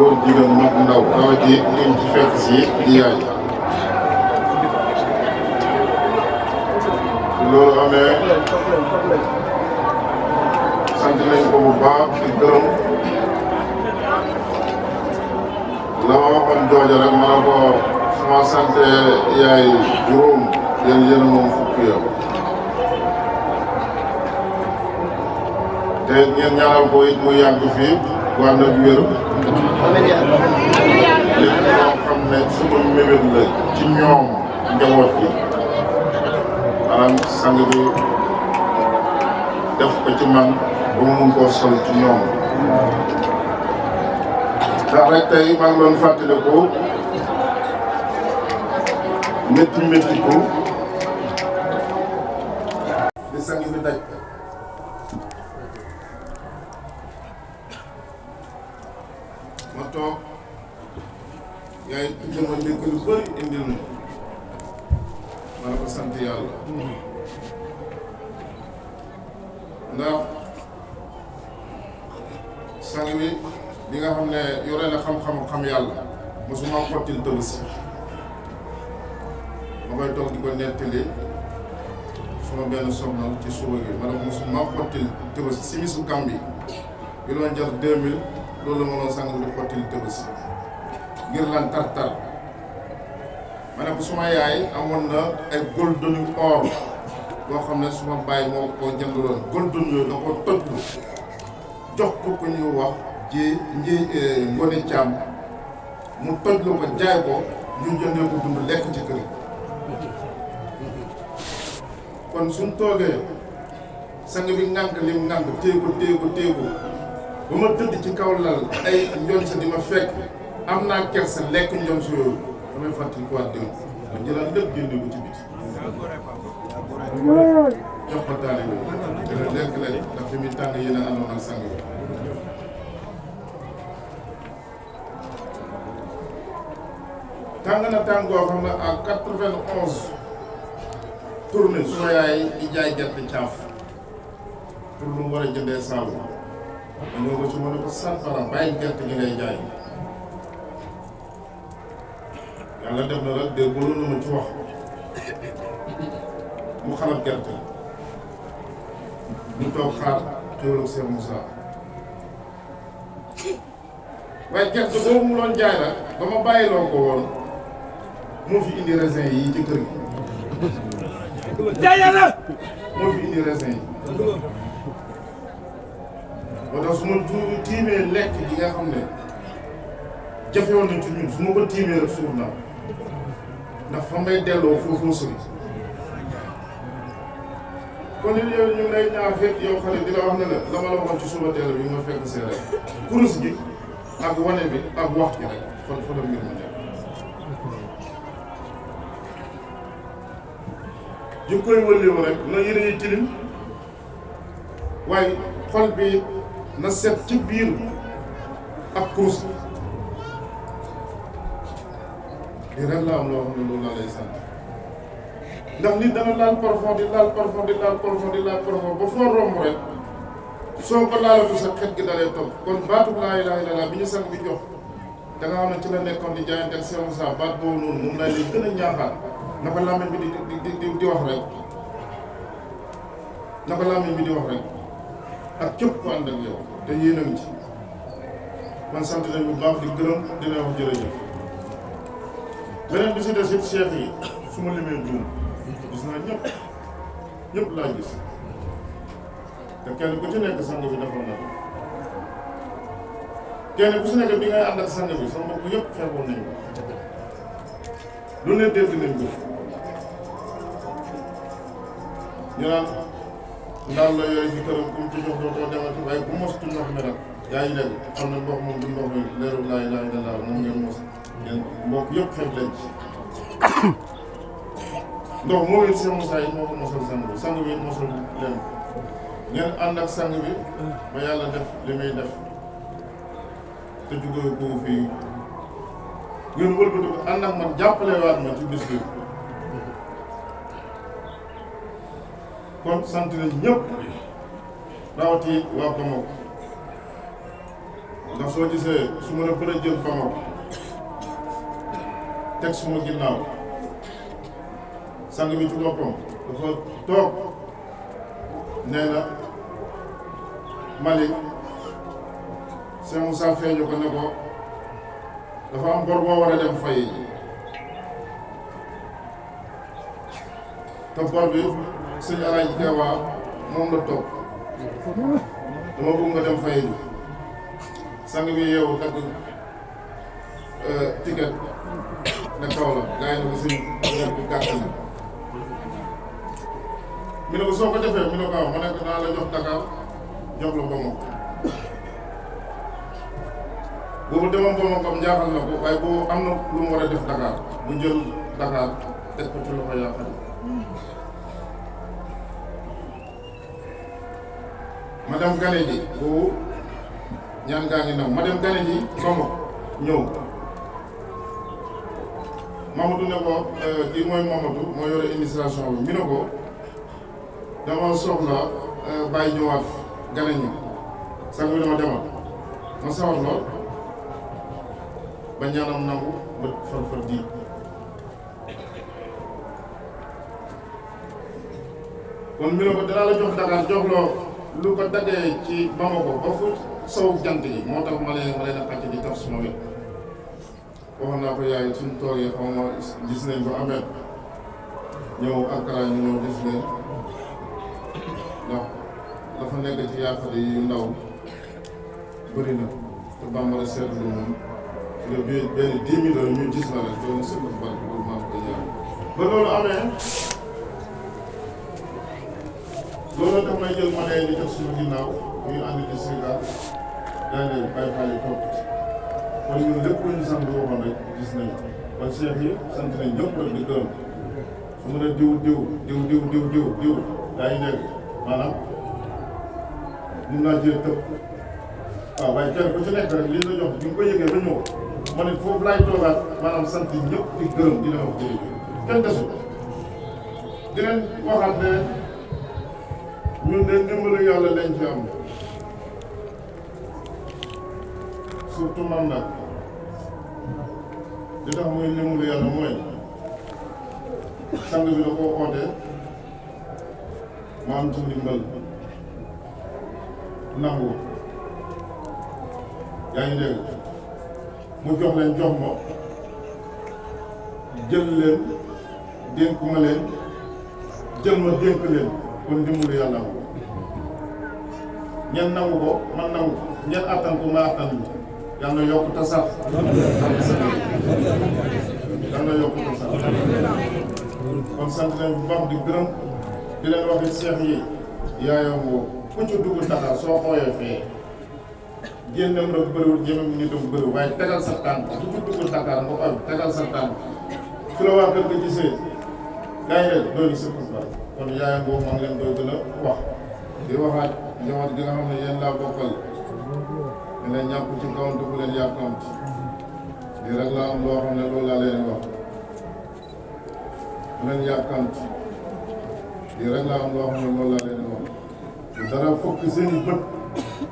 góor jigéen mag ndaw kaw ji ngeen ci fekk si di yaay loolu amee sant nañ ko bu baax di gërëm la ma waxoon jooja rek ma ne ko sama sant yaay juróom yéen moom fukki yow te ngeen ñaanal ko it mu yàgg fii wàll ak wér lépp loo xam ne suma mébét la ci ñoom njaboot bi maanaam sang bi def ko ci man ba mu mun koo sol ci ñoom ndax rek tey maa ngi doon fàttaliku métti ko di sang bi daj ma toog yaay jëma ndékk lu bëri indil na ma ne ko sant yàlla ndax sang bi nga xam ne yore na xam yàlla mosuma xottil Tabaski ma koy toog di ko nettali suma benn soxna ci suba gi ma ne ko mosuma xottil Tabaski si misu Gàmbi bi doon jar 2000 loolu la ma doon sang di xottil Tabaski ngir lan tar ma ne ko suma yaay amoon na ay goldenu or boo xam ne suma baay moo ko jëndaloon golden yooyu da ko toj jox ko ku ñuy wax Ngone Caam mu toj la ko jaay ko ñu jëndee ko dund lekk ci kër kon suñ toogee sang bi ngànk lim ngànk téegu ba ma tëdd ci kaw lal ay njoon sa di ma fekk am naa kersa lekk njoon sa yooyu damay fàttali ko waat démb ma jëlaat lépp génne ko ci biti jox ko taali bi dina lekk leen ndax fi muy tàng yéen a àndoon ak sang bi tàng na tàng goo xam ne à 91 tourné suma yaay di jaay gerte caaf pour lu mu war a jëndee saabu ma ñëw ko ci ma ne ko sanfara bàyyi gerte gi ngay jaay yàlla def na la dégg bëloon na ma ci wax mu xalab gerte mu toog xaar xéwal ak Cheikh Moussa waaye gerte boobu mu doon jaay la ba ma bàyyiloo ko woon moo fi indi raisin yi ci kër gi jaay la moo fi indi raisin yi moo tax su ma tiimee lekk gi nga xam ne jafewoon nañ ci ñun su ma ko tiimee rek suur naa ndax fa may delloo foofu sori kon nit yow ñu ngi lay ñaar fekk yow xale di la wax ne la la ma la waxoon ci suba teel bi ma fekk see rek kurus gi ak wane bi ak wax gi rek fan fa la mbir ma nekk ñu koy wëlleewu rek na yére yi tilim waaye xol bi na set ci biir ak kurus li rek la am loo xam ne loolu laa lay sant ndax nit dana laal parfum di laal parfum di laal parfum di laal parfum ba foo romb rek soo ko laalatu sa xet gi dalee topp kon baatu laa ilaaha illallaah bi ñu sang bi jox da nga xam ne ci la nekkoon di jaayante ak Cheikh Moussa baat boobu noonu moom lay gën a ñaaxaat na ko làmmiñ bi di wax rek na ko làmmiñ bi di wax rek ak képp ku ànd ak yow te yéen a ngi ci man sant nañ bu baax di gërëm dina wax jërëjëf beneen bi si des it cheikh yi su ma limee juum gis naa ñëpp laa gis te kenn ku ci nekk sang bi defoon na ko kenn ku ci nekk bi ngay ànd ak sang bi sa mbokk yëpp xeeboon nañ ko lu ne dégg nañ ko ñu naan ndaal la yooyu ci këram ku mu ci jox dootoo demati waaye bu mos ci ndox mi nag yaa ngi dégg xam ne ndox moom du ndox mi leeru laa ilaaha illallaah moom ngeen mos ngeen mbokk yëpp xeeb lañ ci ndox moo it Cheikh Moussa yi moo ko mosal sang bi it mosal leen ngeen ànd ak sang bi ba yàlla def li muy def te jógee ko fii ngeen wëlbati ko ànd ak man jàppale waat ma ci bis bi kon sant nañ ñëpp rawati waa Bamako ndax soo gisee su ma la bëre jël Bamako teg suma ginnaaw sang bi ci boppam dafa toog nee na Malick Cheikh Moussa feeñu ko ne ko dafa am bor boo war a dem fay ji te bor bi sëñ Alaaji Kewa moom la toog dama bëgg nga dem fay ji sang bi yeewu dagg ticket ne kaw la gaa yi ne ko sëñ weer bi gàtt na mi ne ko soo ko defee mi ne ko waaw ma ne ko naa la jox Dakar jox la Bamako boobu demoon Bamako am njaaxal na ko waaye boobu am na lu mu war a def Dakar mu jël Dakar teg ko ci loxo yaa xam ma dem gane ji boobu ñaan gaa ngi naw ma dem gane ji Bamako ñëw Mamadou ne ko kii mooy Mamadou moo yore administration bi mi ne ko dama soxla Baye ñëwaat gane ñu sang bi dama demal ma sawar lool ba ñaanam nangu ba far di kon mi ne ko danaa la jox Dakar jox loo lu ko daggee ci Bamako ba fu sow jant yi moo tax ma leen a xàcc di taf suma wet waxoon naa ko yaay suñ toogee xaw ma gis nañ ko amet ñëw Ankara ñu ñëw gis leen ndax dafa nekk ci yaafade yu ndaw bëri na te Bambara seetlu moom su la benn 10 000 ñu gis na rek doon sëkk barke loolu maa ko ñaan ba loolu amee loolu daf may jël ma nee ñu def suñu ginnaaw ñu ànd di Sénégal yaa ngi leen bàyyi fàlle topp kon ñun lépp lu ñu sant waxoon rek gis nañu kon Cheikh yi sant nañ ñëpp rek di gërëm su ma ne diw yaa ngi dégg maanaam mun naa jël tëb waaw waaye kenn ku ci nekk rek li la jox bi nga ko yëgee ba ñëw ma ne foofu laay toogaat maanaam sant ñëpp di gërëm di leen wax jërëjëf kenn desul di leen waxaat ne ñun de ndimbalu yàlla lañ ci am surtout man nag li tax muy ndimbalu yàlla mooy sang bi da koo oote ma am ci ndimbal nangu yaa ngi dégg mu jox leen jox ma jël leen dénk ma leen jël ma dénk leen kon ndimbalu yàlla am ñen nangu ko man nangu ko ñen attan ko ma attan bi yàlla na yokk te sax yàlla na yokk te sax kon sant nañ bu baax di gërëm di leen wax Cheikh yi yaayam woo ku ci dugg Dakar soo xooyee fee génnam rek bëriwul jëmam ñu dem bëriwul waaye tegal sa tànk ku ci dugg Dakar nga xool tegal sa tànk su la waa kër ga gisee gaa yi rek doolu sa ba kon yaayam boobu maa ngi leen doy gën a wax di waxaat njaboot gi nga xam ne yéen laa bokkal ñu leen ñàpp ci kawam te bu leen yàkkamti lii rek laa am loo xam ne loolu laa leen wax bu leen yàkkamti lii rek laa am loo xam ne loolu laa leen wax bu dara fokk seen i bët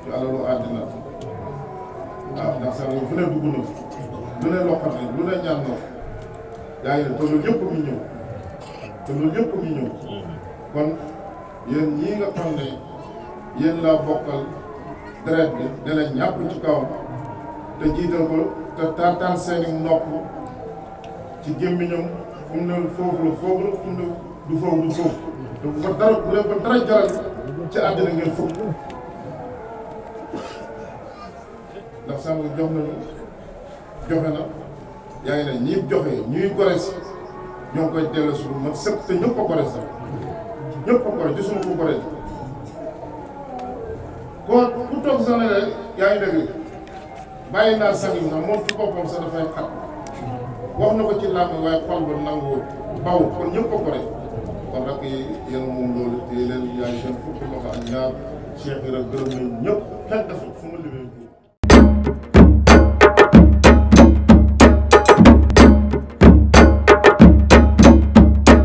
ci alalu àddina waaw ndax sax fu ne dugg na lu ne loxati lu ne ñaan na yaa ngi ne te loolu yëpp mi ñëw te loolu yëpp mi ñëw kon yéen ñii nga xam ne yéen laa bokkal deret bi ne leen ñàpp ci kawam te jiital ko te taataan seeni nopp ci gémmiñam fu mu ne foofu la foofu la fu mu ne du foofu du foofu te bu ko dara bu leen ko dara jaral ci àddina ngeen fukk ndax sànq jox nañu joxe na yaa ngi ne ñii joxe ñuy gore si ñoo ngi koy delloo suñu man sëpp te ñëpp a gore sax ñëpp a gore gisuma ko gore koo ku toog sax ne rek yaa ngi dégg bàyyi naa sang bi sax moom ci boppam sax dafay xat wax na ko ci làmb waaye xol ba nangu baw kon ñëpp a gore kon rek yéen moom loolu te leen yaa ngi seen fukki loxo ak ñaar Cheikh yi rek gërëm nañ ñëpp kenn defut fu ma limee